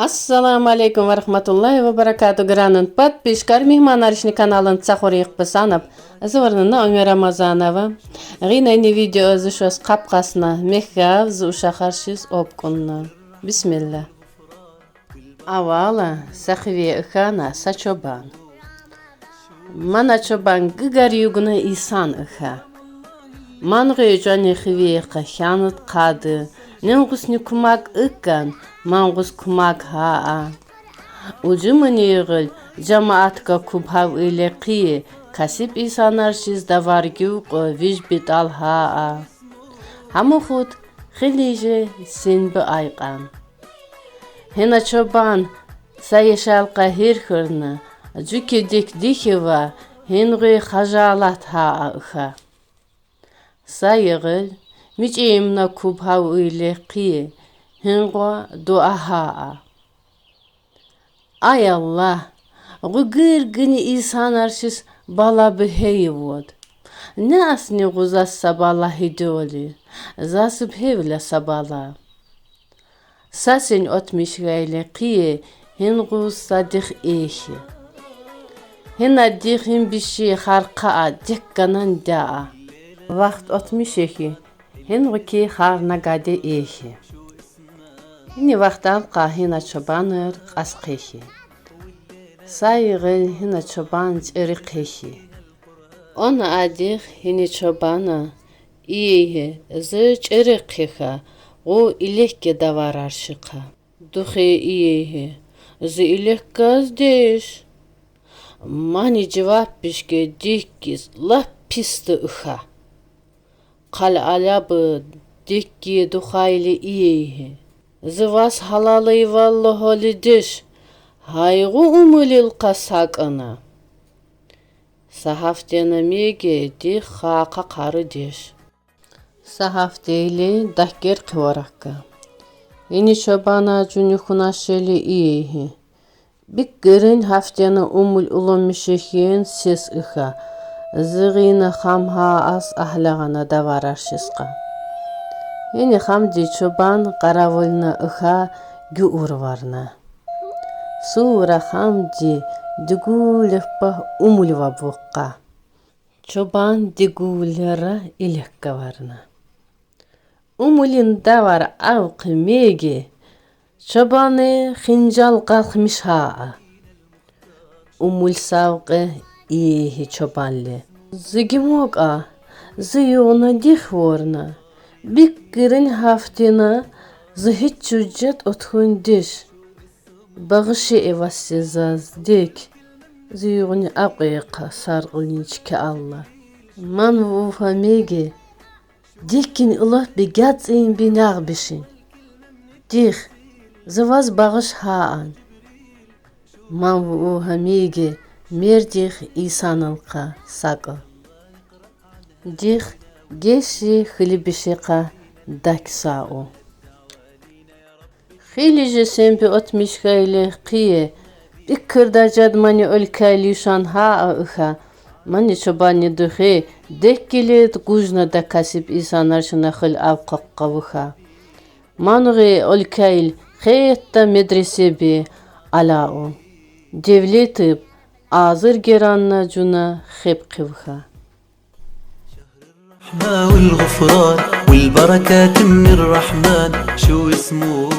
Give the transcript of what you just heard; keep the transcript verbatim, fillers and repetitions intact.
Ассаламу алейкум ва рахматуллахи ва баракату. Гранын подписчикар, мигьманар, ишни каналын цахур йикъ писанаб. Зи варнана Уми Рамазанова. Гъинайни видео зи шос къапкъасна мехьгав, зи ушахар шиз обкъунна. Бисмилла. Авала са хиве хьана са чобан. Мана чобан гигар югъна исан хьа. Ман гъвечӀвани хиве хьана хьанут къади, нин гъусни кумак икан, ман гъус кумак гьа а. Уджумани гъил жамаатка куб гьав иле хъие, касиб исанар шиз давар гув кьу, виж битӀал гьа а. Гьамухуд хили же синби айкьан. Гьина чобан са яшалкъа гьир хьурна, жуки дик дихьива, гьин гъви хажалат гьа а хьа. Са йигъил мичӀимна куб гьав иле хъие, гьин гъва дуа гьа а. Ай Аллагь, гъугир гини исанар шиз бала бегьейвуд. Не асни гъузас са бала гьидули, заз бегьевла са бала. Са син отмишгайле хъие, гьин гъуз са дих эхьи. Гьина дих гьин биши хархъа а, декканан да а. Вахт отмишехьи, гьин гъуки харна гаде эхьи. Гьини вахталкъа гьина чобанар кьас хъехьи. Са йигъил гьина чобан чӀери хъехьи. Она а дих гьини чобана иейгьи, зи чӀери хъехьа, гъу илекьге даварар шихъа. Духе иейгьи, зи илекьгаз деш. Мани жаваб бишге диккиз лап писди хьа. Хъал алаби дикки духайли иейгьи. Зи ваз гьалалайвал лугьули деш, гьай гъу умулилкъа сакӀана. Са гьафтена меге дих хъа хъакъари деш. Са гьафтейли дагькер хъиваракка. Гьини чобана жуни хьунашели иейгьи. Биккирин гьафтена умул улумишехьин сес хьа, зи гъина хам гьа ас агьлагьана даварар шихъа. Гьини хамди чобан къаравулна хьа, гуьгъуьр варна. Сура хамди дигулев пагь умулваб вукъа. Чобан дигулера илекьгаварна. Умулин давар авкъи меге, чобани хинжал къалхмиш гьа а. Умул савкье иейгьи чобанли. Зи гимукьа, зи югъна дих вурна, биккирин гьафтена зи гьич жуьжет отхуьн деш. Багъиши эваси заз дик, зи югъни акьвейихъа саркьлинчке Аллагь. Ман вув гьа меге, диккин улуфби гяцӀин бинагъ бишин. Дих, зи ваз багъиш гьа ан. Ман вув гьа меге, мердихъ исанилкъа сакӀа. Дих геши хили бишихъа дакса у. Хили же сенби отмишгайле хъие, биккирда жад мани улкайли юшан гьа а хьа, мани чобанни духе деккилид гужна да касиб исанар шина хил авкъакъ къавуха. Ман гъи улкайил хетта медресеби ала у. Девлетиб азир геранна жуна хеб хъивха. الرحمة والغفران والبركات من الرحمن، شو اسمه؟